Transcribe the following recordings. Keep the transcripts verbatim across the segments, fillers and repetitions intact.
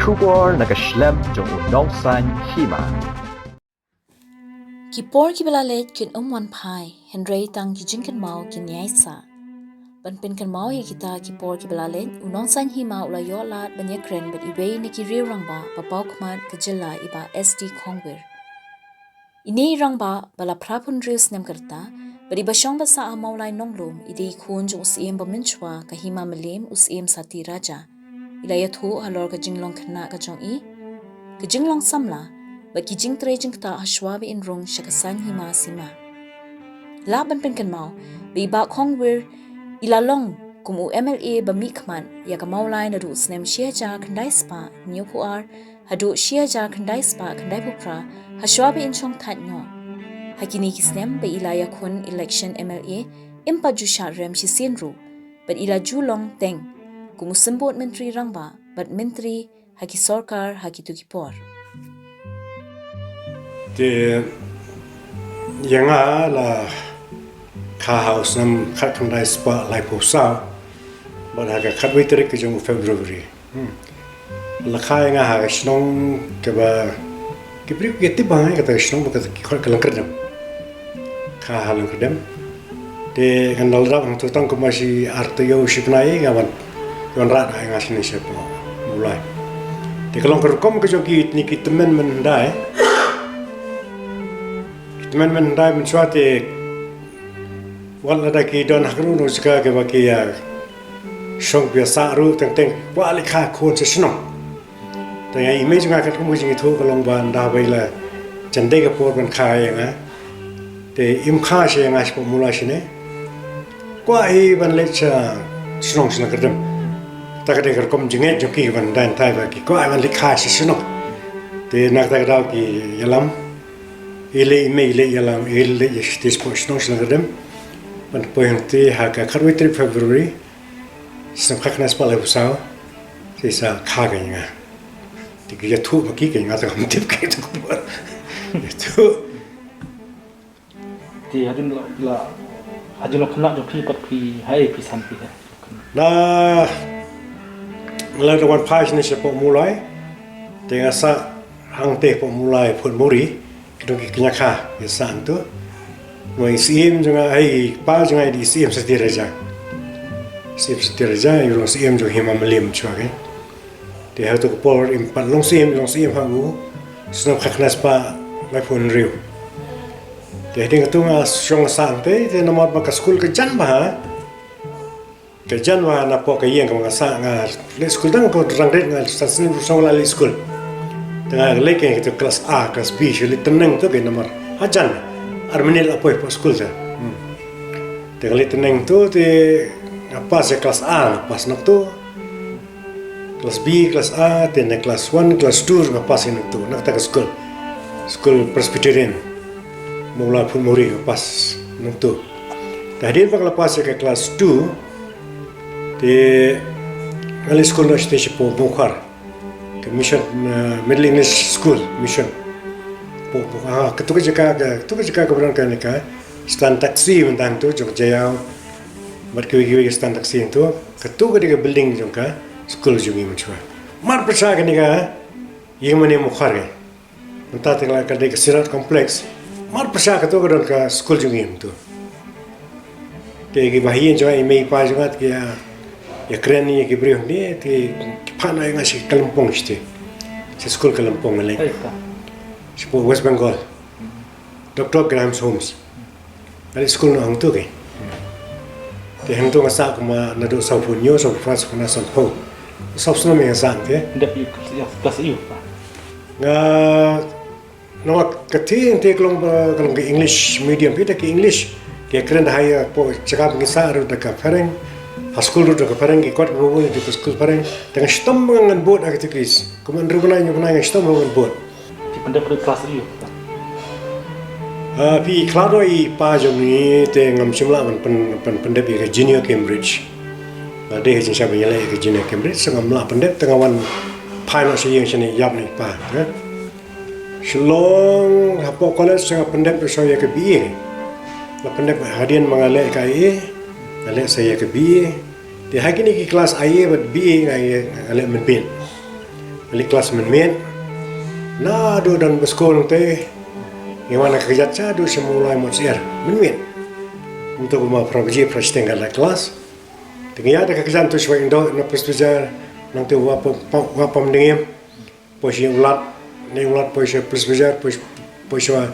Khubor na ka shlem jong u Nongsaiñ Hima. Ki por kiba la leit kin ym wan phai, hynrei tang ki jingkynmaw kin ïai sah. Ban pynkynmaw ïa kita ki por kiba la leit, u Nongsaiñ Hima u la ïoh lad ban ïakren bad iwei na ki riew rangbah ba paw khmat ka jylla, i Bah S D Khongwir. Ine i rangbah ba la phra phew hynriew snem ka rta, bad iba shong ba sah ha Mawlai Nonglum, i dei i khun jong u Syiem ba mynshuwa, ka Hima Mylliem, u Syiem Sati Raja. I la ïathuh halor ka jinglong khynnah ka jong i, ka jinglong samla, bad ki jingtrei jingktah hashwa ba in rung sha ka Saiñ Hima Sima. Lah ban pynkynmaw ba i Bah Khongwir i la long kum u M L A ba mihkhmat ïa ka Mawlai naduh u snem shi hajar khyndai spah hynñiewphew ar haduh shi hajar khyndai spah khyndaiphew phra, hashwa ba in shong thait noh. Ha kine ki snem ba i la ïakhun election M L A, im pat ju shah rem shisien ruh, bad i la ju long teng kum u symbud Myntri Rangbah bad Myntri ha ki sorkar ha kito ki por. Te ïa nga la kha ha u snem khatkhyndai spah laiphew saw, bad ha ka khatwei tarik ka jong u February. Hmm. La kha ïa nga ha ka shnong kaba ki briew ki tip ba nga ïa kata ka shnong ba kata ki khot ka Lyngkyrdem. Kha ha Lyngkyrdem. Te ngan da la dap hangto tang kumba shi ar taïew shi bnai nga wan, wan rah ïa nga shane shapoh Mawlai. Te ka long ka rukom ka jong kine ki tymmen mynhyndai. Ki tymmen mynhyndai mynshuwa te wat lada ki don ha kano kano ka jaka kaba ki ïa shong ba ïa sah ruh teng teng kwah leit kha khun sha shnong. Te ïa i mei jong nga katkum ka jingïathuh ka long ba ynda ba i la jan dei ka por ban kha ïa nga. Te im kha sha ïa nga shapoh Mawlai shane. Kwah hi ban leit sha shnong sha Lyngkyrdem. Ta ka dei ka rukom jingngeit jong ki ban dang tai ba ki kwah hi ban leit kha sha shnong. Te na kata ka daw ki ïalam. I leit i mei i leit ïalam i leit ïa shatei shapoh shnong sha Lyngkyrdem. Ban poi hangtei ha ka khatwei tarik February. Snem khatkhyndai spah laiphew saw. Sa i sa kha ka ïa nga. Te ki ïathuh ma ki ka ïa nga tang ngam tip ka ïathuh. Ïathuh. Te hadien la, la hadien la khynnah jong phi pat phi haei phi san phi haei. Na la da wan phai shane shapoh Mawlai. Te nga sah hangtei hapoh Mawlai Phutmuri. Ki dong ki kñia kha ïa sah hangto. Nga i Syiem jong nga, ai, i pa jong nga i dei i Syiem Sati Raja. Syiem Sati Raja i long Syiem jong Hima Mylliem shuwa ke. Te ha kato ka por im pat long Syiem, long Syiem ha u snem khatkhyndai spah laiphew hynriew. Te hadien kato nga shong sah hangtei, te namar ba ka skul ka jan bha. Ka jan bha napoh ka ïing kaba nga sah, nga leit skul tang ko Rangrit, nga san snem ruh shong la leit skul. Te nga leit ka klas A, klas B, shu leit tneng to ka namar hajan ar minit la poi hapoh skul te. Hmm. Te nga leit tneng to te nga pass ïa klas A, nga pass na to. Klas B, klas A, te na klas one, klas two nga pass ïa na to. Na kata ka skul, skul Presbyterian Mawlai Phutmuri nga pass na to. Te hadien ba nga la pass ïa ka klas two, te nga leit skul noh shatei shapoh Mawkhar, ka Mission, eh, Middle English School, Mission. Hapoh, hapoh, ah, kato ka jaka, kato ka jaka kaba don kane ka stand taxi mynta hangto jong ka Jaïaw bad kiwei kiwei ki stand taxi hangto. Kato ka dei ka building jong ka skul jong ngi mynshuwa. Mar pyrshah kane ka ïing mane Mawkhar ka. Mynta te ka la ka dei ka Sirat Complex. Mar pyrshah kato ka don ka skul jong ngi mynta. Te ki bahaïing jong nga, i mei i pa jong nga te ki ïa, ïa kren ïa ki briew hangne te ki phah noh ïa nga sha Kalimpong shatei. Sha skul Kalimpong nga leit. Shapoh West Bengal. Doctor Graham's Homes. Nga leit skul noh hangto ke. Te hangto nga sah kumba naduh sawphew hynñiew, sawphew phra, sawphew khyndai, sawphew. Saw snem nga sah hangte. Dep ïa klas ïa. Nga, namar ka thing te ka long ba, ka long ka English medium, phi da ka English. Ki kren da ha ïa pdeng jaka ba ngi sah ruh da ka phareng. Ha skul ruh da ka phareng, ki kot kiba bun da ka skul phareng. Te nga shitom ba ngan bud ha kito ki s-, kumba hynriew bnai hynñiew bnai nga shitom ba ngan bud. Phi pyndep ruh klas ïa. Ah, phi khlad ruh i pa jong ngi te ngam shym lah ban pyn, pyn, pyndep ïa ka Junior Cambridge. Nga dei ha jingshisha ban ïaleh ïa ka Junior Cambridge, sa ngam lah pyndep te nga wan phai noh sha ïing shane ïap na i pa, eh. Shillong hapoh college sa nga pyndep sa ïa ka B A. Nga pyndep hadien ba nga leh ka I A, nga leh sa ïa ka B A. Te ha kine ki klas I A bad B A nga ïa, nga leh mynmiet. Leit klas mynmiet. Naduh don ba skul nangta, ngi wan ha ka kjat shaduh sha Mawlai Mawsiar mynmiet. Kumto kumba phra baje phra shiteng ka la klas. Te ngi ïaid da ka kjat to sha Waiïumdoh na Police Bazar, nangta Wah Pam, Wah Pam Dengiem. Poi sha Ïewlad, na Ïewlad poi sha Police Bazar, poi, poi sha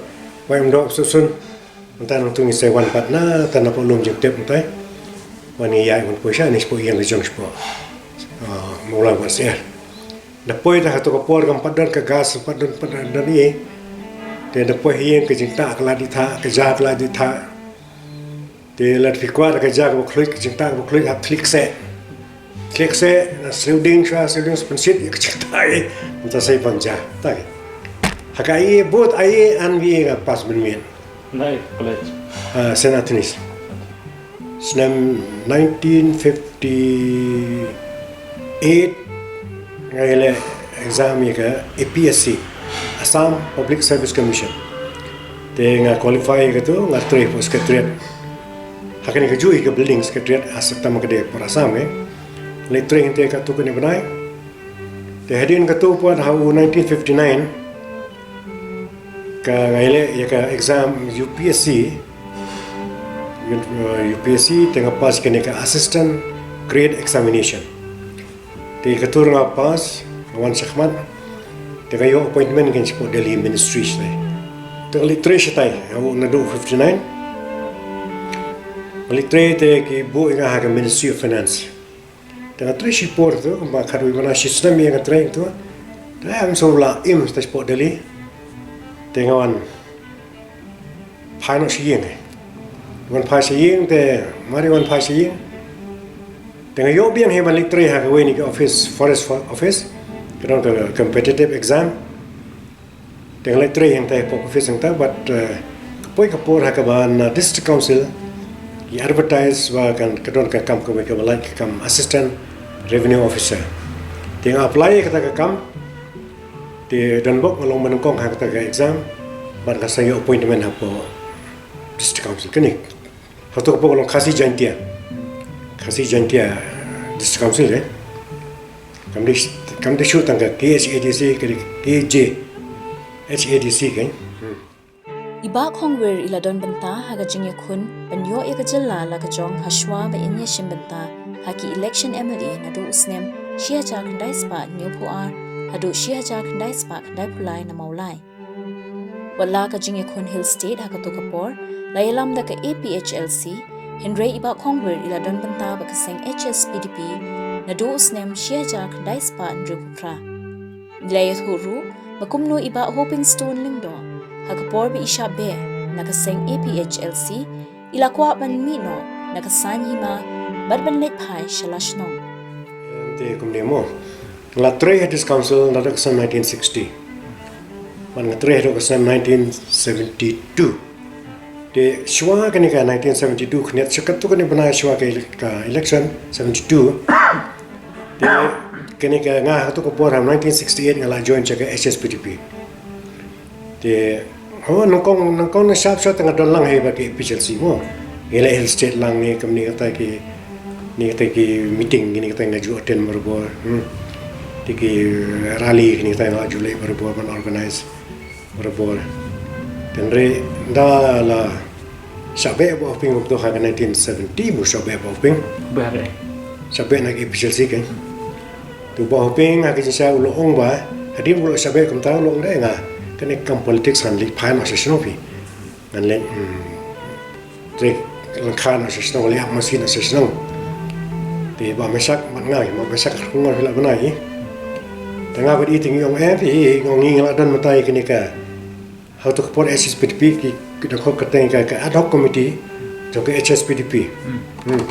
Waiïumdoh Susun. Mynta nangta ngi sa wan pat na, ta na Paulum Jingtep mynta. Wan ïaid wan poi sha, ne shapoh ïing la jong shapoh. Ah, Mawlai Mawsiar. Da poi da kato ka por kam pat don ka gas, pat don, pat don ïa. Te da poi ha ïing ka jingtah ka la dih thah, ka ja ka la dih thah. Te lada phi kwah da ka ja kaba khluit, ka jingtah kaba khluit, hap khlieh kseh. Khlieh kseh, na sliu ding shuwa, sliu ding sa pynshit ïa ka jingtah. Mynta sa ïa pang ja. Ta ka. Ha ka I A, both I A and V A nga pass mynmiet. Nai college? Ah, Saint Anthony's. Snem nineteen fifty-eight nga leh exam ïa ka A P S C, Assam Public Service Commission. Te nga qualify ïa kato, nga trei hapoh Secretariat. Ha kane kajuh hi ka building Secretariat, ha September ka dei por Assam, eh. Leit trei hangta katto katne bnai. Te hadien katto pat ha u nineteen fifty-nine, ka nga leh ïa ka exam U P S C, U-, uh, U P S C, te nga pass kane ka Assistant Grade Examination. Te katto ruh nga pass, nga wan shakhmat, te nga ïoh appointment kein shapoh Delhi Ministry shatai. Te nga leit trei shatai, nga u naduh fifty-nine. Nga leit trei te ki buh ïa nga ha ka Ministry of Finance. Te nga trei shipor tu, kumba khatwei bnai shi snem ïa nga trei tu. Te nga shu la im shatai shapoh Delhi. Te nga wan phai noh sha ïing. Wan phai sha ïing te, mar wan phai sha ïing. Te nga ïoh biang hi ban leit trei ha kawei na ki office, forest fo-, office. Ka don ka competitive exam. Te nga leit trei hangta hapoh office hangta, bad, eh, ka poi ka por ha kaba na District Council ki advertise ba kan, ka don ka kam kawei kaba lait ka kam Assistant Revenue Officer. Te nga apply ïa kata ka kam. Te don bok nga long ba nyngkong ha kata ka exam, bad nga sa ïoh appointment hapoh District Council kane. Hato ka pok long Khasi Jaintia. Khasi Jaintia District Council, eh. Kam dei, kam dei shu tang ka K H A D C, ka dei K J H A D C ka. Hmm. I Bah Khongwir i la don bynta ha ka jingïakhun ban ïoh ïa ka jylla la ka jong ha shuwa ba in ïashim bynta ha ki election M L A naduh u snem shi hajar khyndai spah hynñiewphew ar haduh shi hajar khyndai spah khyndaiphew lai na Mawlai. Wat la ka jingïakhun Hill State ha kato ka por la ïalam da ka A P H L C, hynrei i Bah Khongwir i la don bynta bad ka seng H S P D P naduh u snem shi hajar khyndai spah hynriewphew phra. I la ïathuh ruh ba kumno i Bah Hoping Stone Lyngdoh ha ka por ba i shah beh na ka seng A P H L C, i la kwah ban mih noh na ka saiñ hima bad ban leit phai sha la shnong. Te kumne mo. Nga la trei ha District Council naduh ka snem nineteen sixty. Bad nga trei haduh ka snem nineteen seventy-two. Te shuwa kane ka nineteen seventy-two khyndiat, sha katto katne bnai shuwa ka ele-, ka election seventy-two. Te kane ka nga ha kato ka por ha nineteen sixty-eight nga la join sha ka H S P D P. Te, oh, nyngkong, nyngkong na sharp sharp te nga don lang hi bad ki A P H L C mo. Ngi leh Hill State lang ne kumne kata ki, ne kata ki meeting, ne kata nga ju attend barabor. Hmm. Te ki rally, ne kata nga ju leh barabor ban organize barabor. Hynrei ynda la shah beh Bah Hoping kumto ha ka nineteen seventy, bad shah beh Bah Hoping. Bah re. Shah beh na ka A P H L C kein. Te u Bah Hoping ha ka jingshisha u la ong ba, hadien u la shah beh kumta u la ong da nga, kane kam politics ngan leit phai noh sha shnong phi. Ngan leit, hmm, trei lyngkha noh sha shnong, leit ap masi noh sha shnong. Te Bah Meshak bad nga, Bah Meshak ha kongor phi lah bnai. Te nga bad i te ngi ong em phi, ngi ong ngi la don mynta ïa kane ka Ha kato ka por H S P D P ki, ki dang khot kyrteng ka, ka ad hoc committee jong ka H S P D P. Hmm. Hmm.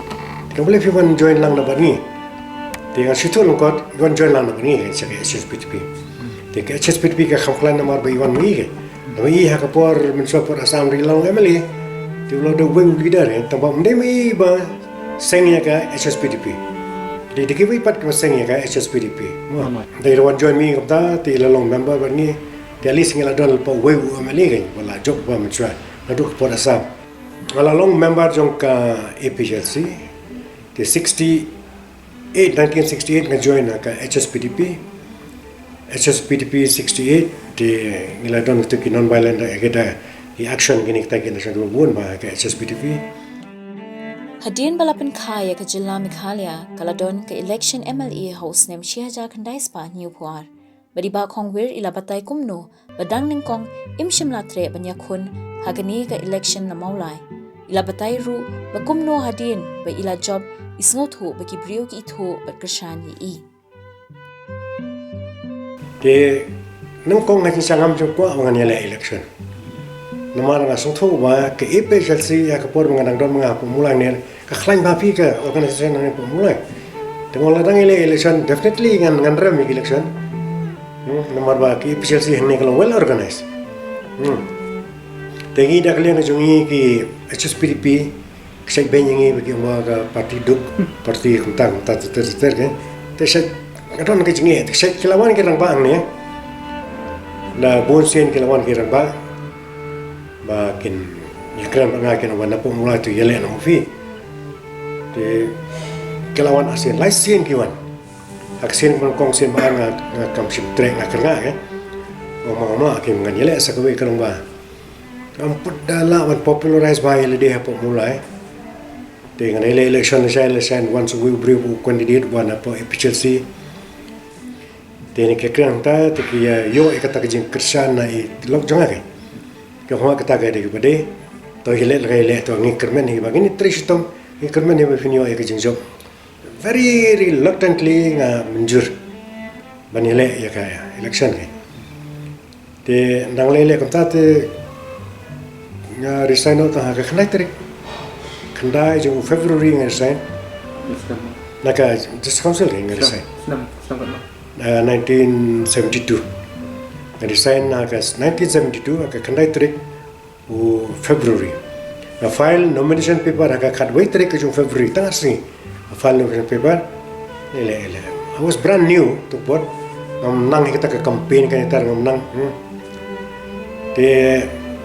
Te ka balei phi wan join lang na bad ngi? Te nga shu ïathuh lyngkot, wan join lang na bad ngi, sha ka H S P D P. Hmm. Te ka H S P D P ka kham khlaiñ namar ba i wan ma i ke. Namar i ha ka por mynshuwa por Assam ri long M L A. Te u la dei uwei u leader, eh, tang ba ym dei ma i ba seng ïa ka H S P D P. Te dei kiwei pat kiba seng ïa ka H S P D P. Mo. Namar. Te i la wan join ma i kumta, te i la long member bad ngi. Te at least ngi la don lypa uwei u M L A kein, ba la jop ba mynshuwa, naduh ka por Assam. Nga la long member jong ka A P H L C, te sixty-eight, nineteen sixty-eight nga join ha ka H S P D P. H S P D P sixty-eight, te ngi la don kito ki non-violent, eh, kita ki action, kine kita ki action kiba bun ba ka H S P D P. Hadien ba la pynkha ïa ka jylla Meghalaya, ka la don ka election M L A ha u snem shi hajar khyndai spah hynñiewphew ar. Bad i Bah Kongwir i la batai kumno ba dang nyngkong im shym la treh ban ïakhun ha kane ka election na Mawlai. I la batai ruh ba kumno hadien ba i la jop, i sngewthuh ba ki briew ki ithuh bad kyrshan ïa i. Te nyngkong ha jingsngewsih ngam ju kwah ba ngan ïaleh election. Namar nga sngewthuh ba ka A P H L C ha ka por ba nga dang don ma nga hapoh Mawlai ne, ka khlaiñ bha phi ka organization hangne hapoh Mawlai. Te nga la dang ïaleh election, definitely ngan, ngan rem ïa ka election. Hmm, namar ba ka A P H L C hangne ka long well organized. Hmm. Te ngi da ka liang ka jong ngi ki H S P D P, ka shait beiñ ïa ngi ba ki ong ba ka party duk, party kumta kumta ter ter ter ter ke. Te shait, ka don ka jingeh, te shait ki la wan ki rangbah hangne. La bun sien ki la wan ki rangbah ba kin ïakren bad nga, kin ong ba na pok Mawlai to ïaleh na u phi. Te ki la wan arsien, lai sien ki wan. Ha ka sien kaba nyngkong, sien ba ar nga, nga kam shym treh, nga kyrngah ke. Ong ma, ma, kim, ngan ïaleh sa kawei, ka long ba ngam pat da lah ban popularize bha ïa lade hapoh Mawlai. Te ngan ïaleh election lashai lashai, wan sa uwei u briew u candidate wan hapoh A P H L C. Te ngi kyrkhu hangta, te ki ïa ïoh ïa kata ka jingkyrshan na i lok jong nga ke. Ki ong kata ka dei kaba dei. To ïaleh la ka ïaleh, to ngi kyrmen hi ba ngin trei shitom, ngi kyrmen hi ba phin ïoh ïa ka jingjop. Very reluctantly nga mynjur ban ïaleh ïa ka election ke. Te dang leh leh kumta te nga resign noh tang ha ka khyndai tarik. Khyndai jong February nga resign. Na ka District Council ke nga resign. Snem, snem katno? Ah, nineteen seventy-two. Nga resign ha ka nineteen seventy-two, ha ka khyndai tarik u February. Nga file nomination paper ha ka khatwei tarik ka jong February, tang ar sngi. Nga file nomination paper. Ïaleh, ïaleh. I was brand new to board. Ngam nang hi kata ka campaign, ka netar ngam nang. Hmm. Te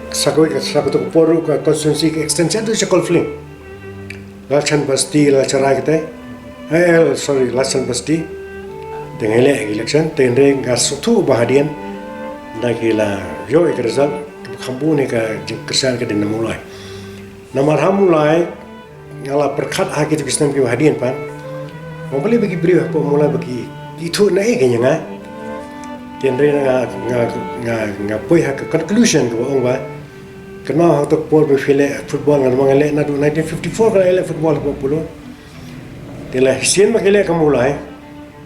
sa kawei ka, sa kato ka por ruh ka constituency ka extend sha Kolfling. Lalchan Basti, Lalcharai kata. Eh, sorry, Lalchan Basti. Te nga ïaleh election, te hynrei nga sngewthuh ba hadien da ki la ïoh ïa ka result, kaba kham bun ïa ka jingkyrshan ka dei na Mawlai. Namar ha Mawlai, nga la pyrkhat ha kito ki snem kiba hadien pat. Ong balei ba ki briew hapoh Mawlai ba ki ithuh na ei ka ïa nga. Te hynrei nga, nga, nga, nga poi ha ka conclusion kaba ong ba kynmaw ha kato ka por ba phi leh football, nga, nga leh naduh nineteen fifty-four ka la leh football hapoh Polo. Te la shisien ba ki leh ka Mawlai.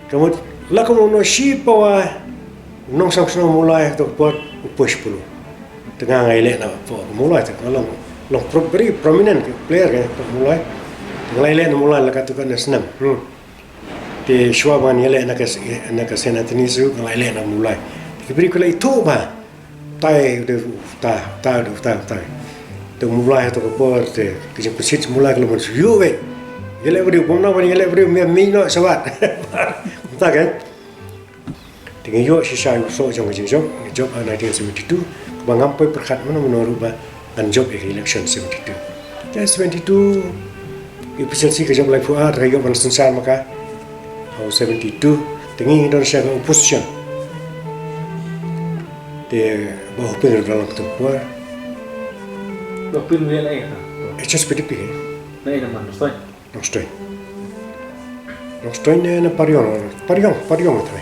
Ka mut la ka mut no shi pawa nongshong shnong Mawlai ha kato ka por u push Polo. Te nga nga ïaleh na hapoh Mawlai, te nga long, long pro-, very prominent player ka hapoh Mawlai. Te nga la ïaleh na Mawlai la katto katne snem. Hmm. Te shuwa ba ngan ïaleh na ka, na ka Saint Anthony's ruh nga la ïaleh na Mawlai. Te ki briew ki la ithuh ba tai u dei uta, uta u dei uta, uta. Te Mawlai ha kato ka por te ka jingpynshit Mawlai ka long ban shu ïuh wei. Ïaleh briew, bym nang ban ïaleh briew, me, me noh shabar. Uta ke. Te ngi ïoh shisha ïa u soh jong ka jingjop, ngi jop ha nineteen seventy-two, kaba ngam poi pyrkhat mano mano ruh ba ngan jop ïa ka election seventy-two. Te seventy-two, A P H L C ka jop laiphew ar, ka ïoh ban synshar ma ka ha u seventy-two, te ngi don sha ka opposition. Te Bah Hoping ruh u la long kato ka por. Bah Hoping ruh u la long kato ka por. H S P D P. Na ei namar, sorry. Nongstoiñ. Nongstoiñ ne na Pariong, Pariong, Pariong trai.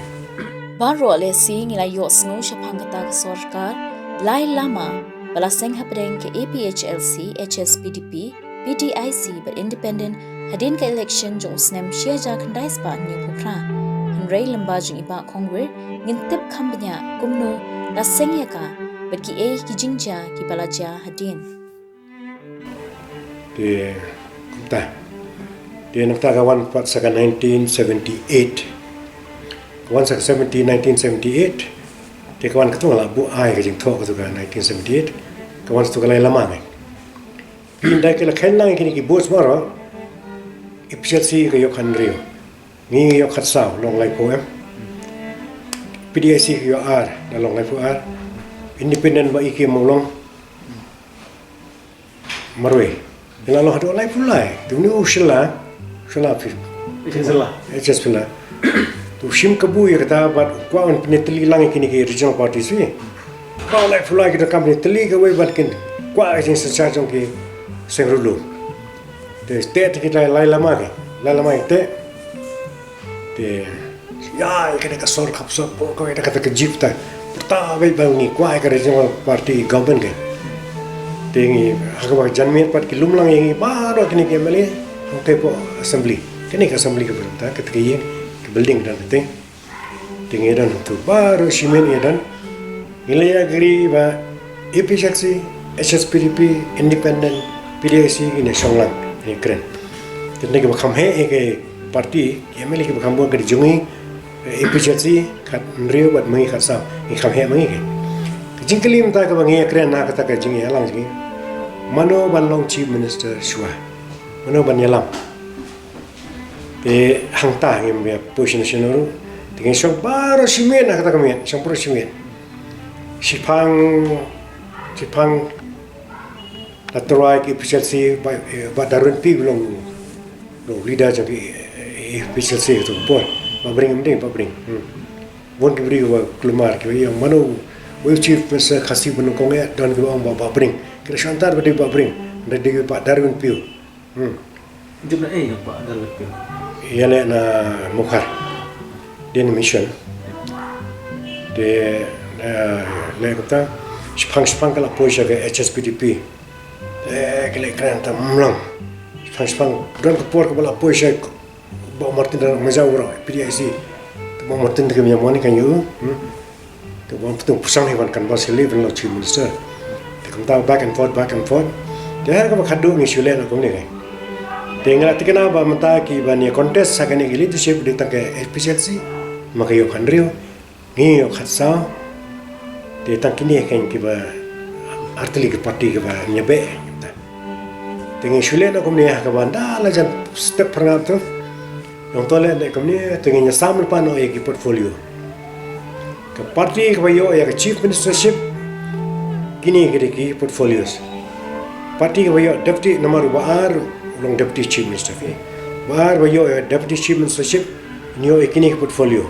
Baroh lehse ngi la ïohsngew shaphang kata ka sorkar lai lama ba la seng hapdeng ka A P H L C, H S P D P, P T I C bad Independent hadien ka election jong u snem shi hajar khyndai spah hynñiewphew phra. Hynrei lyngba jong i Bah Kongwir ngin tip kham bniah kumno la seng ïa ka bad kiei ki jingjia kiba la jia hadien. Te kumta. Te nangta ka wan pat sa ka nineteen seventy-eight. Ka wan sa ka seventy, nineteen seventy-eight. Te ka wan katu nga la buh ai ka jingthoh katu ka nineteen seventy-eight. Ka wan katu ka lai lama ngi. Pynda ki la khein lang kine ki votes baroh. A P H L C ka ïoh khathynriew. Ngi ngi ïoh khatsaw, long laiphew em. P T I C ka ïoh ar, da long laiphew ar. Independent Bah E K Mawlong. Marwei. Ngi la long haduh laiphew lai. Te une u Shylla, Shylla phi. H S Shylla. H S Shylla. U shim kabu ïa kata bad u kwah ban pynïatylli lang ïa kine ki regional parties hi. Ba lai phew lai ki donkam pynïatylli kawei bad kin kwah ka jingsynshar jong ki seng ruh. Te te te ki lai, lai lama ki, lai lama ki te. Te ïa ïa kane ka sor khap sor po kawei da kata ka jip ta. Pyrta wei ba ngi kwah ïa ka regional party government ki. Te ngi ha kaba ka janmiet pat ki lum lang ïa ngi baroh kine ki M L A hangtei po assembly. Kane ka assembly ka bynta kata ka ïing ka building ka don kata. Te ngi don tu baroh shi miet ngi don. Ngi la ïa agree ba A P H L C, H S P D P, Independent, P D I C ngi ne shong lang ngi kren. Te ngi ba kham heh ïa ka party, ki M L A ki ba kham bun ka di jong ngi, A P H L C khat hynriew bad ma ngi khat saw, ngi kham heh ma ngi ki. Ka jingkylli mynta kaba ngi ïa kren na kata ka jingïalang jong ngi. Mano ban long chief minister shuwa? Mano ban ïalam? Te hangta ngim ïa push na shano ruh. Te ngi shong baroh shi miet na kata ka miet, shong baroh shi miet. Shiphang, shiphang la tyrwa ïa ki official C, Bah, eh, Bah Darwin Piew long, long leader jong ki, eh, official C tu por. Bah Bring, em dei, Bah Bring. Hmm. Bun ki briew ba kulmar ki ba ïa mano, wei chief minister Khasi ba nyngkong ïa don ki ba ong Bah, Bah Bring. Ki la shong tar ba dei Bah Bring, da dei Bah Darwin Piew. Hmm. Jop na ei, Bah Darwin Piew? Ïa leh na Mawkhar. Dei na mission. Te, eh, leh kata, shiphang shiphang ka la poi sha ka H S P D P. Te, ka leh kren ta mlong. Shiphang shiphang, don ka por ka ba la poi sha Bah Martin da Majaw Urok, P D I C. Te Bah Martin te ka mia moni kan yu. Hmm. Te ban pyntung pyrshang hi ban canvass hi lei ban long chief minister. Te kumta back and forth, back and forth. Te ha kaba khadduh ngi shu leh na kumne kai. Te nga la thikna ba mynta ki ban ïa contest ha kane ki leadership dei tang ka H P H L C, ma ka ïoh khathynriew, ngi ïoh khatsaw. Te tang kine kan kiba artylli ki party kiba ngi beh. Te ngi shu leh na kumne ha kaba nda la jan step pyrngap tu. Nangta leh na kumne te ngin ïa sam lypa noh ïa ki portfolio. Ka party kaba ïoh ïa ka chief ministership, kine ki dei ki portfolios. Party kaba ïoh deputy namar u Bah Ar u long deputy chief minister. Bah Ar ba ïoh ïa deputy chief ministership, ïoh ïa kine ki portfolio.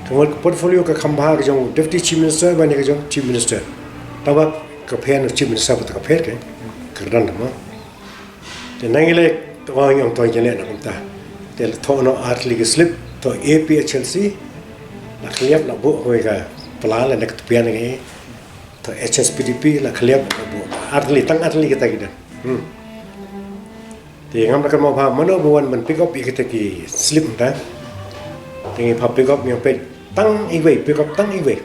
Ka mut ka portfolio ka kham bha ka jong deputy chief minister ban ïa ka jong chief minister. Tangba ka pher na chief minister bad ka pher ka kyrdan ma. Te nang ile to ong ong to jene na kumta. Te le to no artylli ki slip, to A P H L C, la khliap la buh hoi ka pla le nek tpian ngi, to H S P D P la khliap la buh. Artylli, tang artylli kita kita. Hmm. Te ngam na kan mo ba mano ba wan ban pick up ïa kita ki slip ta. Te ngi pha pick up ngi peit tang iwei, pick up tang iwei.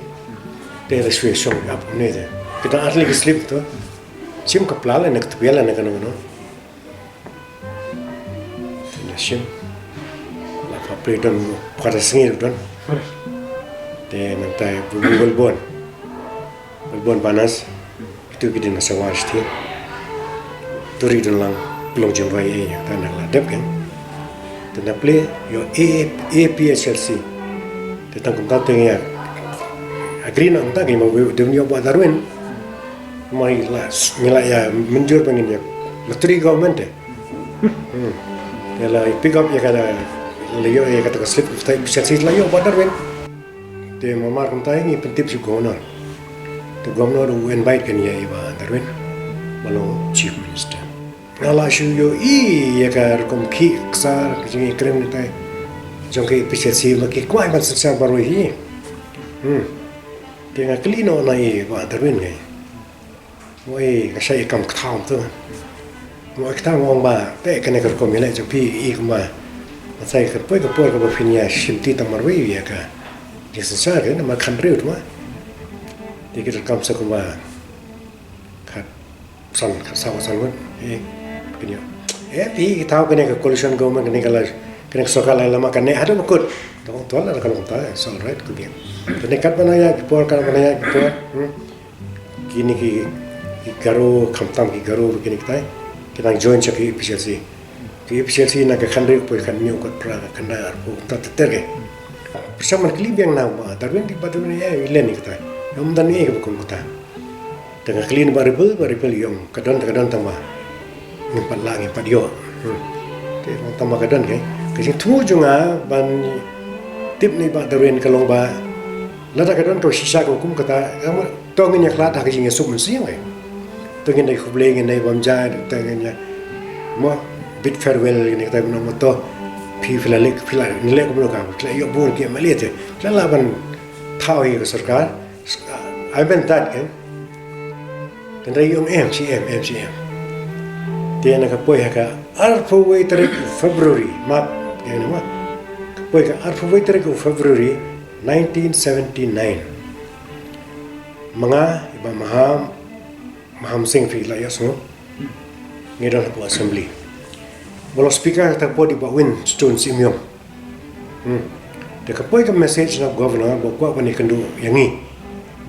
Te la shwe shong ap ne te. Kita artylli ki slip to. Shim ka pla le nek tpian le nek no no. Te na shim. La pha pli don, pha da sngi don. Te nang tai bu bu bel bon. Bel bon banas. Itu ki din sa war sti. Turi don lang, long jong wai e, ta na la dep kan. Te na pli, ïoh A, A P H L C. Te tang kumta te ngi ïa agree na kumta ki ma wi dem ïoh Bah Darwin. Ma ngi la, ngi la ïa mynjur ba ngin ïa. Ma turi government te. Hmm. Te la pick up ïa ka la, la ïoh ïa kata ka slip of time, sha slip la ïoh Bah Darwin. Te ma mar kumta ngi pyntip sha governor. Te governor u invite kan ïa i Bah Darwin ba long chief minister. Nga la shu ïohi ïa ka rukom khih ksar ka jingïakren ngi tai jong ka A P H L C ba ki kwah ban synshar baroh hi. Hmm. Te nga kylli noh na i Bah Darwin ngai. Wei, ka shah ïa kam kthaw tu. Mo kthaw ngong ba, te kane ka rukom ïaleh jong phi i kumba. Ba sai ka poi ka por kaba phin ïa shim ti tang marwei ïa ka. Ïa synshar ka namar khathynriew tu ma. Te ki rukom sa kumba. Khatsan, khatsaw, khatsan ngut. Eh, phin ïa. Eh, phi ki thaw kane ka coalition government kane ka la, kane ka sorkar la lama kane haduh ba kut. Tang tuan la ka long ta, it's all right, kut ïa. Kane katba nang ïa ki por, katba nang ïa ki por. Hmm. Kine ki, ki Garo, khamtam ki Garo, kine kitai, ki nang join sha ki A P H L C. Ki A P H L C na ka khathynriew poi khathynñiew khatphra khatkhyndai arphew kumta ter ter ki. Pyrshang ban kylli biang na Bah Darwin ki Bah Darwin ïa i len kitai. Ym don ei kaba kum kata. Te nga kylli na Bah Ripple, Bah Ripple ïa ong ka don, ka don tang ba. Ngim pat lah, ngim pat ïoh. Hmm. Te ong tang ba ka don ki. Ka jingthmu jong nga ban Tip na i Bah Darwin ka long ba lada ka don ka shisha ka kum kata, to ngin ïa khlad ha ka jingïasuk mynsiem. To ngin ïa khublei, ngin ïa bam ja, to ngin ïa mo bid farewell, ngin ïa kata mo, to phi phi la leh, phi la leh kumno ka, phi la ïoh bun ki MLA te, phi la lah ban thaw ïa ka sorkar. I mean that, eh? Tynrai ïoh em shi em, em shi em. Te na ka poi ha ka arphew wei tarik u February, map, ïa na ma. Ka poi ka arphew wei tarik u February nineteen seventy-nine. Ma nga, i Bah Maham, Maham Singh phi la ïohsngew. Ngi don hapoh assembly. Ba long speaker kata ka por i Bah Winston Syiemlieh. Hmm. Te ka poi ka message na governor ba u kwah ban ïakynduh ïa ngi.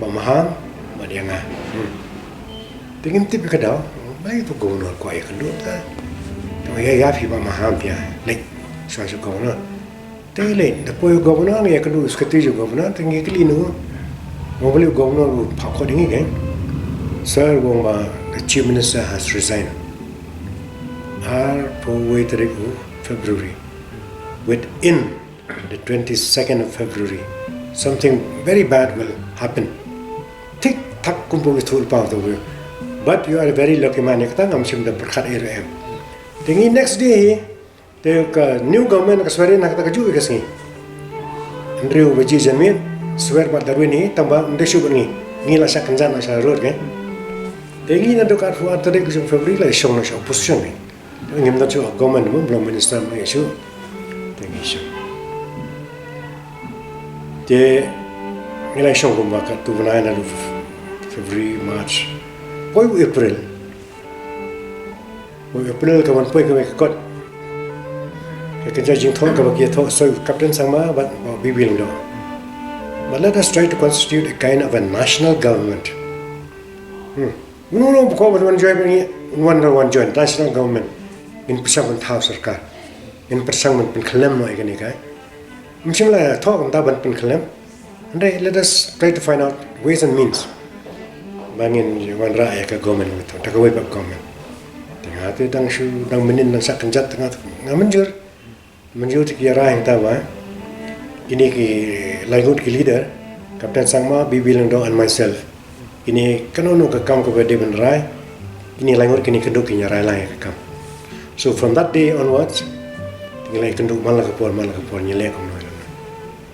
Bah Maham, bad ïa nga. Hmm. Te ngim tip ïa ka daw, balei u governor u kwah ïakynduh ta. Te ïa ïa phi Bah Maham phi ïa leit shuwa sha governor. Te leit, da poi u governor ngi ïakynduh u secretary jong u governor, te ngi kylli noh. Mo balei u governor u phah khot ïa ngi, kan? Sir, u ong ba the chief minister has resigned. Arphew wei tarik u February. Within the twenty-second of February, something very bad will happen. Thik thak kumba u ïathuh lypa u. But you are a very lucky man, ïa kata ngam shym da pyrkhat ei ruh em. Te ngi next day hi, te ka new government ka swear in ha kata kajuh ka sngi. Hynriew baje janmiet, swear Bah Darwin hi, tang ba ym dei shuh bad ngi. Ngi la shah kynjat noh sha road, kan? Te ngi naduh ka arphew ar tarik ka jong February la shong noh sha opposition, kan? Ngim don shuh government mo, ba long minister mo ïa shuh. Te ngi shong. Te ngi la shong kumba katto katne bnai naduh February, March. Poi u April. Poi u April ka wan poi kawei ka kot. Ka kynja jingthoh kaba ki ïathoh soi u Captain Sangma bad, bad B B Lyngdoh. But let us try to constitute a kind of a national government. Hmm. Uno uno ba kwah ban wan join bad ngi, wan wan join national government. Ngin pyrshang ban thaw sorkar. Ngin pyrshang ban pynkhlem noh ïa kane ka. Ym shym la thoh kumta ban pynkhlem. Hynrei let us try to find out ways and means. Ba ngin wanrah ïa ka government, ngin thoh da kawei pat government. Te nga te dang shu, dang mynnin, dang shah kynjat, te nga te nga mynjur. Mynjur te ki ïa rai hangta ba kine ki lai ngut ki leader, Captain Sangma, B B Lyngdoh and myself, kine kano kano ka kam kaba dei ban rai, kine lai ngut kine kynduh kin ïa rai lang ïa ka kam. So from that day onwards, ngi la ïakynduh man la ka por, man la ka por, ngi leh kumno kumno.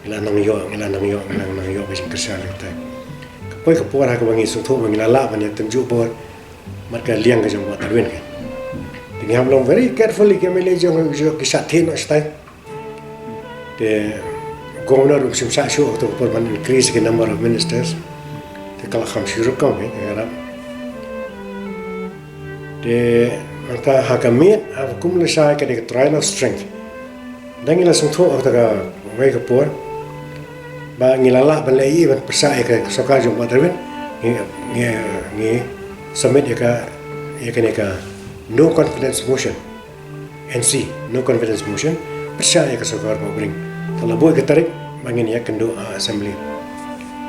Ngi la nang ïoh, ngi la nang ïoh, ngi la nang ïoh ka jingkyrshan ïa kata. Ka poi ka por ha kaba ngi sngewthuh ba ngi la lah ban ïatynjuh bor bad ka liang ka jong Bah Darwin ka. Te ngi hap long very careful ïa ki MLA jong, jong ki shah thied noh shatai. Te governor um shym shah shuh ha kato ka por ban increase ki number of ministers. Te ka la kham shu rukom, eh, ka ïarap. Te nangta ha ka miet, ha ka kum lashai ka dei ka trial of strength. Tang ngi la sngewthuh ha kata kawei ka por ba ngi la lah ban leh ïa, ban pyrshah ïa ka sorkar jong Bah Darwin, ngi, ngi, ngi submit ïa ka, ïa kane ka no confidence motion. N C, no confidence motion, pyrshah ïa ka sorkar Bah Bring. Te la buh ïa ka tarik ba ngin ïakynduh ha assembly.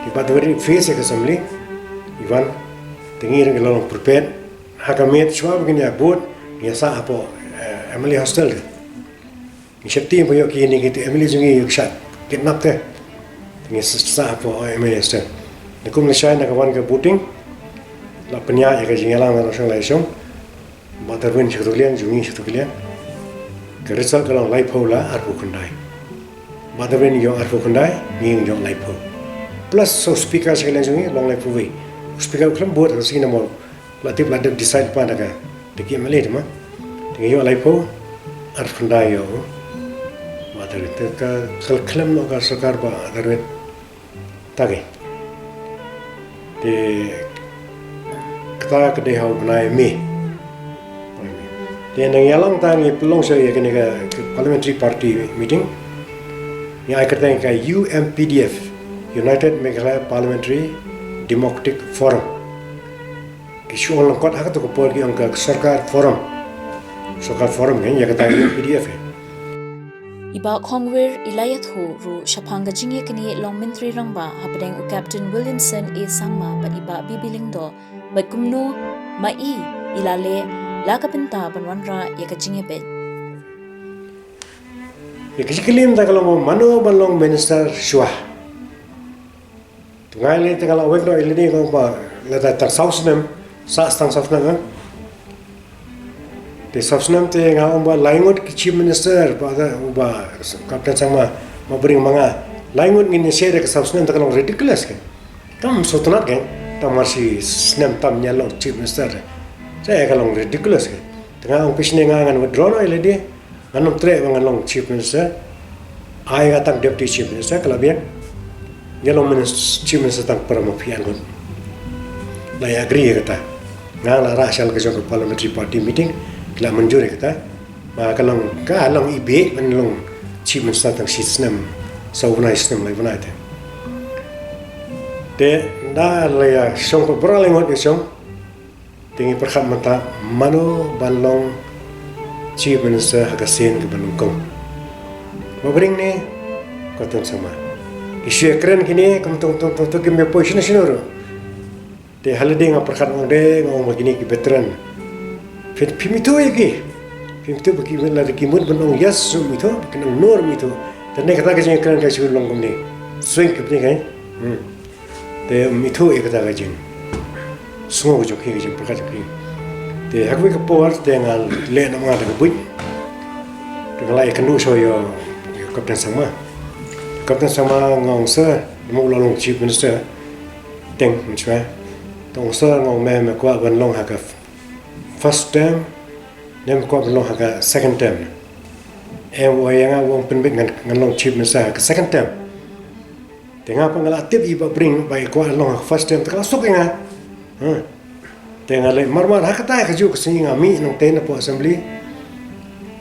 Te Bah Darwin i face ïa ka assembly, i wan, te ngi ruh ngi la long prepared. Ha ka miet shuwa ba ngin ïa vote, ngi ïa sah hapoh, eh, MLA hostel. Ngi sheptieng ba ïoh kine ki MLA jong ngi ïoh shah kidnap te. Ngi sah hapoh MLA hostel. Te kum lashai na ka wan ka voting, la pynïaid ïa ka jingïalang na shong la shong. Bah Darwin sha kato ka liang, jong ngi sha kato ka liang. Ka result ka long laiphew la arphew khyndai. Bah Darwin ïoh arphew khyndai, ngi ïoh laiphew. Plus so speaker sha ka liang jong ngi long laiphew wei. Speaker u khlem vote, ka sngi namar la tip la dep decide pa da ka, da ki MLA te ma. Te ngi ïoh laiphew, arphew khyndai ïoh Bah Darwin. Te ka khlem noh ka sorkar Bah Darwin. Ta ka. Te kata ka dei ha u bnai May. Te nang ïalang ta ngi pynlong sha ïa kane ka, ka parliamentary party meeting. Ngi ai kyrteng ka U M P D F, United Meghalaya Parliamentary Democratic Forum. Ki shu ong lyngkot ha kato ka por ki ong ka Sorkar Forum. Sorkar Forum, eh, ïa kata U M P D F, eh. I Bah Khongwir i la ïathuh ruh shaphang ka jingïaknieh long Myntri Rangbah hapdeng u Captain Williamson A Sangma bad i Bah B B Lyngdoh bad kumno ma i i la leh la ka bynta ban wanrah ïa ka jingïabeit. Te ka jingkylli mynta ka long ba mano ban long minister shuwa. Te nga lei te nga la wek noh ïa lade nga ong ba lada tang saw snem, sah tang saw snem, eh. Te saw snem te nga ong ba lai ngut ki chief minister ba da ba Captain Sangma, Bah Bring ma nga. Lai ngut ngin ïa share da ka saw snem te ka long ridiculous ke. Kam sngewtynnat ke. Tang mar shi snem tam ngan long chief minister. Sa ka long ridiculous ke. Te nga ong phi shane nga ngan withdraw noh ïa lade. Ngan ym treh ba ngan long chief minister. Ai nga tang deputy chief minister ka la biang. Ngan long minis-, chief minister tang para ma phi ngut. La ïa agree ïa kata. Nga la rah sha la ka jong ka parliamentary party meeting. Ki la mynjur ïa kata. Ba ka long, ka long i bieit ban long chief minister tang shi snem. Saw bnai, snem lai bnai te. Te da la ïa shong, ka bra la ngot ïa shong. Te ngi pyrkhat mynta mano ban long chief minister ha ka sien kaba nyngkong. Bah Bring ne Captain Sangma. Ki shu ïa kren kine kum tong tong tong tong kim ïa poi shano shano ruh. Te ha lade nga pyrkhat ong de nga ong ba kine ki veteran. Phi, phim ithuh ïa ki. Phim ithuh ba ki lada ki mut ban ong yes ruh phim ithuh, ba kin ong no ruh phim ithuh. Te ne kata ka jingkren ka shu long kumne. Swing kumne ka. Hmm. Te phim ithuh ïa kata ka jing. Sngew ka jong ki, ka jingpyrkhat jong ki. Te ha kawei ka por te nga leh na ma nga da ka buit. Te nga la ïakynduh shuwa ïa, ïa Captain Sangma. Captain Sangma nga ong sir, me u la long chief minister. Teng, mynshwa. Te ong sir nga ong me, me kwah ban long ha ka first term, ne me kwah ban long ha ka second term. Em, u ong ïa nga, u ong pynbeit ngan, ngan long chief minister ha ka second term. Te nga pat nga la tip ïa i Bah Bring ba i kwah long ha ka first term te ka la suk ïa nga. Ha. Te nga leit marmar ha kata ka juh ka sngi nga mih nangta na poh assembly.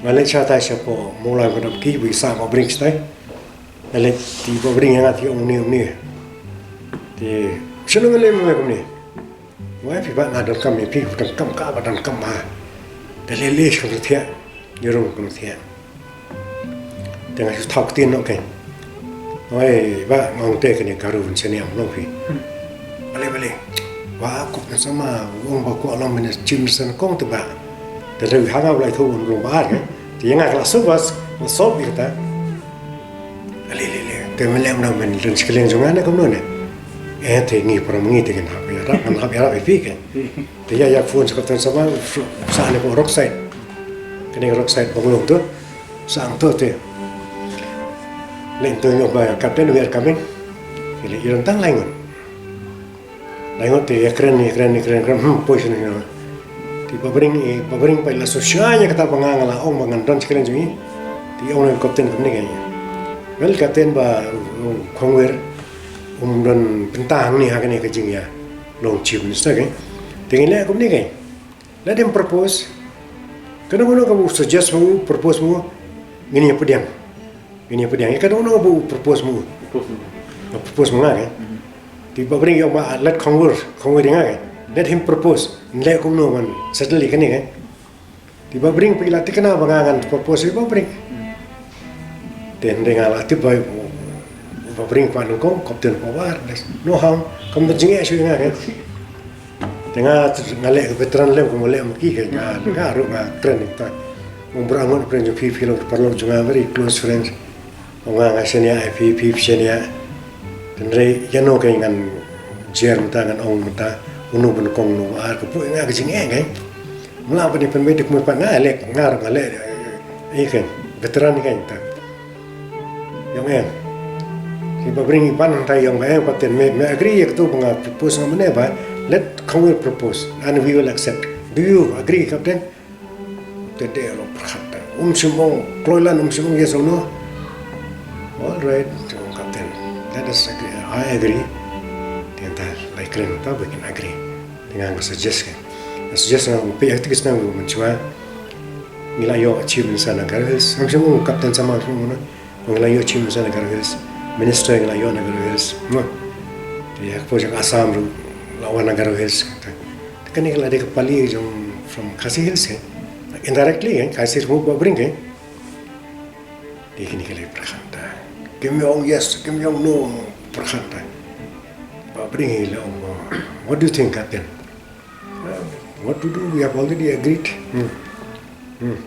Nga leit shatai shapoh Mawlai Madam ki ba i sah Bah Bring shatai. Nga leit te i Bah Bring ïa nga te ong une une. Te shano nga leh ma me kumne. Wei phi ba nga donkam ïa phi, donkam ka ba donkam ba. Te lei lei shkam thiah. Ïa rung kum thiah. Te nga shu thaw ktien noh kein. Wei ba nga ong te kane ka ruh ban shaniah long phi. Balei balei. Wa kup na sama ong ba kwah long minister, chief minister kong te ba. Te lei ha nga u la ïathuh un long ba ar kein. Te ïa nga ka la suk bas, la sop ïa kata. Le le le. Te me lem na men lun skliang jong nga ne kumno ne. Eh te ngi para ma ngi te kan hap ïarap, kan hap ïarap ïa phi kein. Te ïa ïa phone sa Captain Sangma, sa ne ko Rockside. Kane Rockside bungalow tu. Sa ang tu te. Leh tu ïoh ba Captain we are coming. Te leh ïa tang lai ngut. Lai ngut te ïa kren, ïa kren, ïa kren, kren, hmm, poi shano shano. Te Bah Bring, eh, Bah Bring pat la shu shai ïa kata ba nga nga la ong ba ngan don shi kren jong ngi. Te ong na Captain kumne kein. Well, Captain ba, um, Khongwir, um don bynta hangne ha kane ka jingïa long chief minister kein. Te ngin leh kumne kein. Let him propose. Kano kano kaba u suggest ma u, propose ma u, ngin ïa pdiang. Ngin ïa pdiang. Ïa kano kano kaba u propose ma u. Propose ma u. Nga propose ma nga kein. Mhm. Te Bah Bring ïa u ba let Khongwir, Khongwir ïa nga kein. Let him propose. Ngin leh kumno ban settle ïa kane kein. Te Bah Bring phi la thikna ba nga ngan propose ïa Bah Bring. Te hynrei nga la tip ba Bah Bring kwah nyngkong, Captain kwah ba ar. No harm, kam don jingeh shuh ïa nga kein. Te nga, nga leh veteran lem kum leh ma ki kein, nga, nga ruh nga kren ta. Ong bra ngon kren jong phi, phi long paralok jong nga, very close friends. Ong nga nga shaniah ïa phi, phi shaniah. Hynrei ïano kein ngan jer mynta, ngan ong mynta, uno ba nyngkong uno ba ar, ka poi nga ka jingeh kein. Mla ba ni pynbeit dik mut pat nga leh, nga ruh nga leh, eh, kein, veteran kein ta. Ïong em. Ki Bah Bring i ban hangtai ïong ba em Captain me, me agree ïa katu ba nga propose nga mane ba, let Khongwir propose and we will accept. Do you agree, Captain? Te de lo pyrkhat ta. Um shym ong, kloi lan um shym ong yes or no. All right, Captain. Let us agree. I agree. Te ta lai kren ta we can agree. Te nga nga suggest kein. Nga suggest nga phi activist na u mynshwa. Ngi la ïoh chief minister na Garo Hills. Ngam shym ong Captain Sangma, shym ong na. Ngi la ïoh chief minister na Garo Hills. Minister ngi la ïoh na Garo Hills. Mo. Te ïa ka por jong Assam ruh la wan na Garo Hills. Te kane ka la dei ka pali jong from Khasi Hills, eh. Indirectly, eh, Khasi ruh Bah Bring, eh. Te kine ki la pyrkhat ta. Kim ïoh ong yes, kim ïoh ong no pyrkhat ta. Bah Bring hi la ong, what do you think, Captain? What to do? We have already agreed. Hmm. Hmm.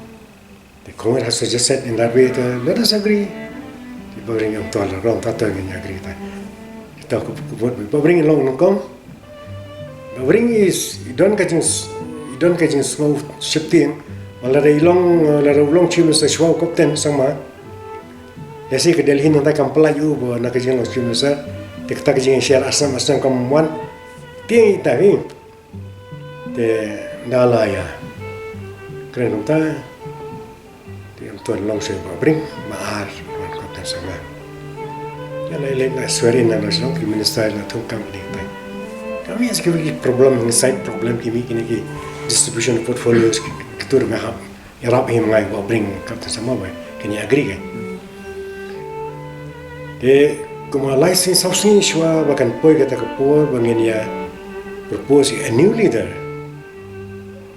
Congress has suggested in that way, to let us agree. Te Bah Bring ong to la rong, ta to ngin agree ta. Kita ku ku vote Bah Bring long nongkong. Bah Bring is, i don ka jing, i don ka jingsngew sheptieng. Lada i long, lada u long Chief Minister shuwa u Captain Sangma. Lehse ka Delhi nangta kam pynlait ïa u ba na ka jinglong Chief Minister. Te kata ka jingshare ar snem ar snem kam wan. Tieng ita hi. Te da la ïa kren kumta. Te ym ton long shuh Bah Bring, Bah Ar, Bah Captain Sangma. Ïa la ïaleh, la swear in, la shnong ki minister, la thung kam ding tai. Kami is ki problem, side problem ki mih kine ki distribution of portfolios ki, ki tur nga hap ïarap hi ma nga ïa Bah Bring, Captain Sangma ba kin ïa agree ka. Te kumba lai sngi saw sngi shuwa ba kan poi kata ka por ba ngin ïa propose a new leader.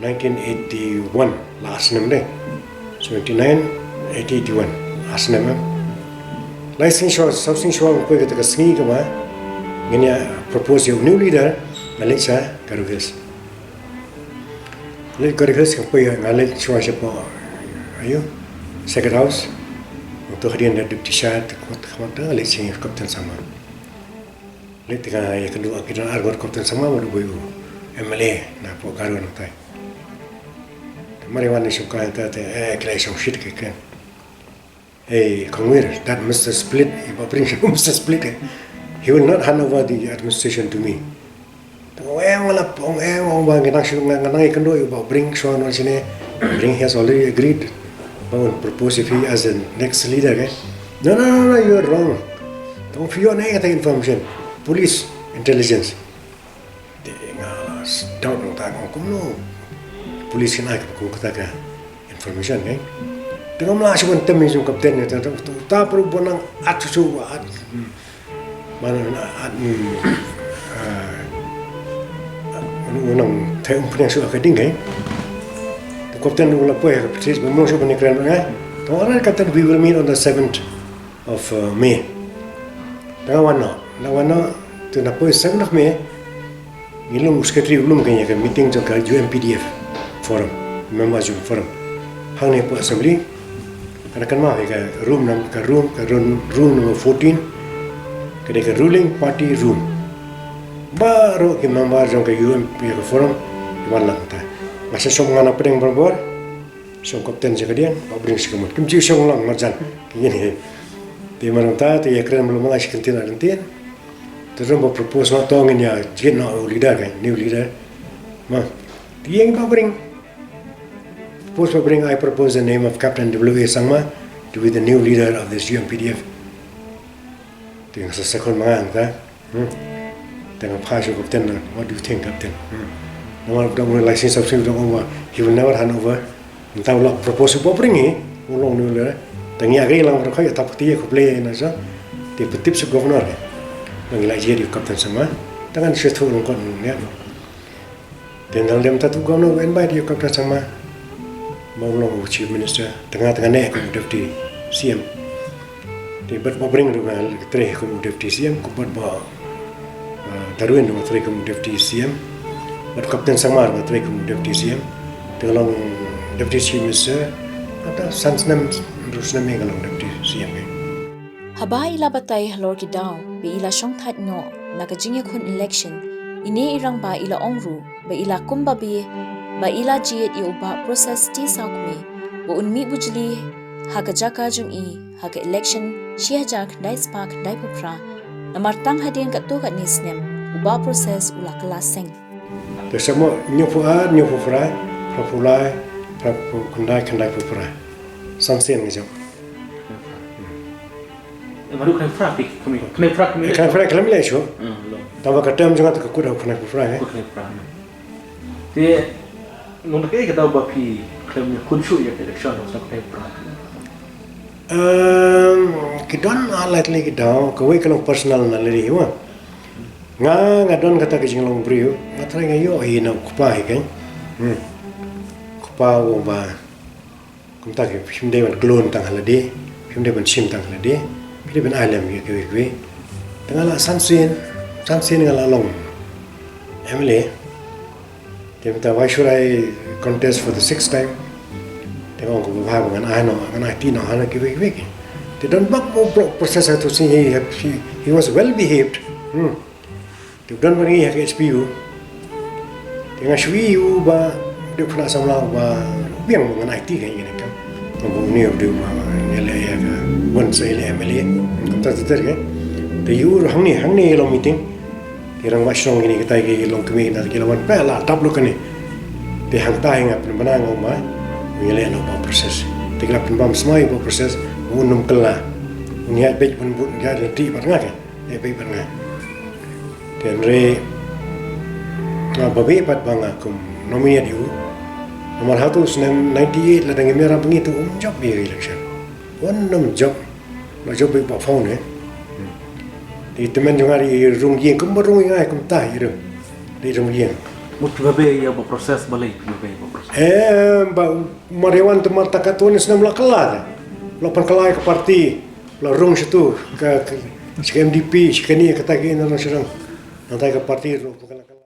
Nineteen eighty-one la ar snem de. Seventy-nine, eighty, eighty-one la ar snem, eh. Lai sngi shuwa, saw sngi shuwa ba poi kata ka sngi kaba ngin ïa propose ïa u new leader, nga leit sha Garo Hills. Leit Garo Hills ka poi, nga leit shuwa shapoh, aïu, Sacred House. Nangta hadien da dep ti sha te khmat khmat, nga leit sha Captain Sangma. Leit te nga ïakynduh, ki don ar ngut Captain Sangma bad uwei u M L A na poh Garo nangta. Te mar wan ïa shong ka nangta te, eh, ki la shong shit ki kren. Hey, Kongwir, that Mister Split, i Bah Bring, Mister Split, eh, he will not hand over the administration to me. Te nga ong, eh, nga la ong, eh, ong ba ngi nang shu, nga, nga nang ïakynduh ïa u Bah Bring shuwa noh shane. Bring has already agreed. Ba un propose ïa phi as the next leader, eh. No, no, no, no, you are wrong. Te ong phi ïoh na kata information. Police, intelligence. Te nga la doubt nangta, nga ong kumno police kin ai kum kata ka information, eh. Te ngam lah shuh ban tem ïa u captain, eh, te, te, te, ta pru bon nang at shuh shuh at. Hmm. Mana, ah, hmm, ah, u nang thait um pynïasoh ha ka ding, eh. Te u captain u la poi ha ka pyrthei, ba mlong shuh ban ïakren bad nga. Te u ong, "All right, Captain, we will meet on the seventh of, uh, May." Te nga wan noh, nga wan noh, te na poi seventh of May, ngi lum, u secretary u lum ka ïa ka meeting jong ka U M P D F forum, member jong forum. Hangne hapoh assembly, Ka da kynmaw ïa ka room num-, ka room, ka room, room number fourteen. Ka dei ka ruling party room. Baroh ki member jong ka U M P ka forum ki wan lang ta. Nga sa shong nga na pdeng barabor. Shong captain sha ka dieng, Bah Bring sha ka mut. Kim ju shong lang marjan. Kine. Te mar mynta te ïakren mluh ma nga sha kyntien ar kyntien. Te ruh ba propose noh to ngin ïa jied noh u leader ka, new leader. Ma. Te ïa ngi Bah Bring. Propose Bah Bring, I propose the name of Captain W A Sangma to be the new leader of this U M P D F. Te nga sa second ma nga nangta. Hmm. Te nga phai sha u captain, what do you think, Captain? Hmm. Namar u dang ong lai sngi saw sngi u dang ong ba he will never hand over. Nangta u la propose Bah Bring hi, u long new leader. Te ngi agree lang baroh kawei, ïa tap kti ïa khublei ïa na sa. Te pyntip sha u governor. Ba ngi la jied ïa u Captain Sangma. Te ngan shu thoh lyngkot ïa. Te nang dem ta tu governor u invite ïa u Captain Sangma. Ba u long u chief minister. Te nga, te nga neh kum u deputy C M. Te bad Bah Bring ruh nga trei kum u deputy C M, kum bad Bah, ah, Darwin ruh nga trei kum u deputy C M. Bad Captain Sangma ruh nga trei kum u deputy C M. Te nga long deputy chief minister. Kata san snem, hynriew snem nga long deputy C M. Haba i la batai halor ki daw ba i la shongthait noh na ka jingïakhun election, ine i rangbah i la ong ruh ba i la kumba biang ba i la jied ïa u Bah Proses T Sawkmie ba un mih bujli ha ka jaka jong i ha ka election shi hajar khyndai spah khyndai phew phra. Namar tang hadien katto katne snem u Bah Proses u la kylla seng. Te sa mo hynñiew phew ar, hynñiew phew phra, phra phew lai, phra phew khyndai, khyndai phew phra. San sien ngi jop. Eh, baroh khyndai phra phi, khyndai, khyndai phra khyndai. Eh, khyndai phra khyndai leh shuh. Hmm, long. Tangba ka term jong nga te ka kut ha khyndai phra, eh. Kut khyndai phra. Te nang da kaei ka daw ba phi khlem ïakhun shuh ïa ka election ha khyndai phra? Em, ki don ar lai tylli ki daw, kawei ka long personal na lade hi wa. Nga, nga don kata ka jinglong briew, nga trai nga ïoh hi na u kpa hi kein. Hmm. Kpa u ong ba Kumta ki phim dei ban klun tang ha lade, phim dei ban shim tang ha lade, phi dei ban ai lem ïa kiwei kiwei. Te nga la san sien, san sien nga la long M L A. Te mynta, why should I contest for the sixth time? Ong ko ba ngan ai noh, ngan aiti noh ha kiwei kiwei ki. Te don bak u briew process ha tu sien, he, he, he was well behaved. Hmm. Te don bad ngi ha ka H P U. Te nga shu ïohi u ba dei u khynnah samla uba biang ba ngan aiti ka ïa kane ka kam. Nga buh une u dei uba ïaleh ïa ka, bun sa ïaleh M L A. Kumta ter ter ka. Te ïa u hangne, hangne ïa long meeting. Ki rangbah shnong kine, kita ki longkmie na ki la wan peit la dap lut kane. Te hangta hi nga pynbna nga ong ba u ïaleh noh u Bah Process. Te ki la pynbam smai u Bah Process, un ym kylla. Un ïaid beit ban bud, ïaid lynti bad nga ke. Ïaid beit bad nga. Te hynrei nga ba beh pat ba nga kum nominate ïa u. Namar ha tu snem ninety-eight lada ngim ïarap ngi tu um jop ïa ka election. Un ym jop. Ba jop beit ba phone eh. Te tymmen jong nga ri rung ïing, kumba rung ïing ai kumta i rung. Ri rung ïing. Mut ba beh ïa ba Process balei, ba beh ïa ba Process. Em, ba mar ïa wan te mar ta katto ne snem la kylla te. La pynkylla ïa ka party, la rung sha tu, ka, ka, sha ka M D P, sha kane kata ki na rung sha rung. Nangta ka party rung.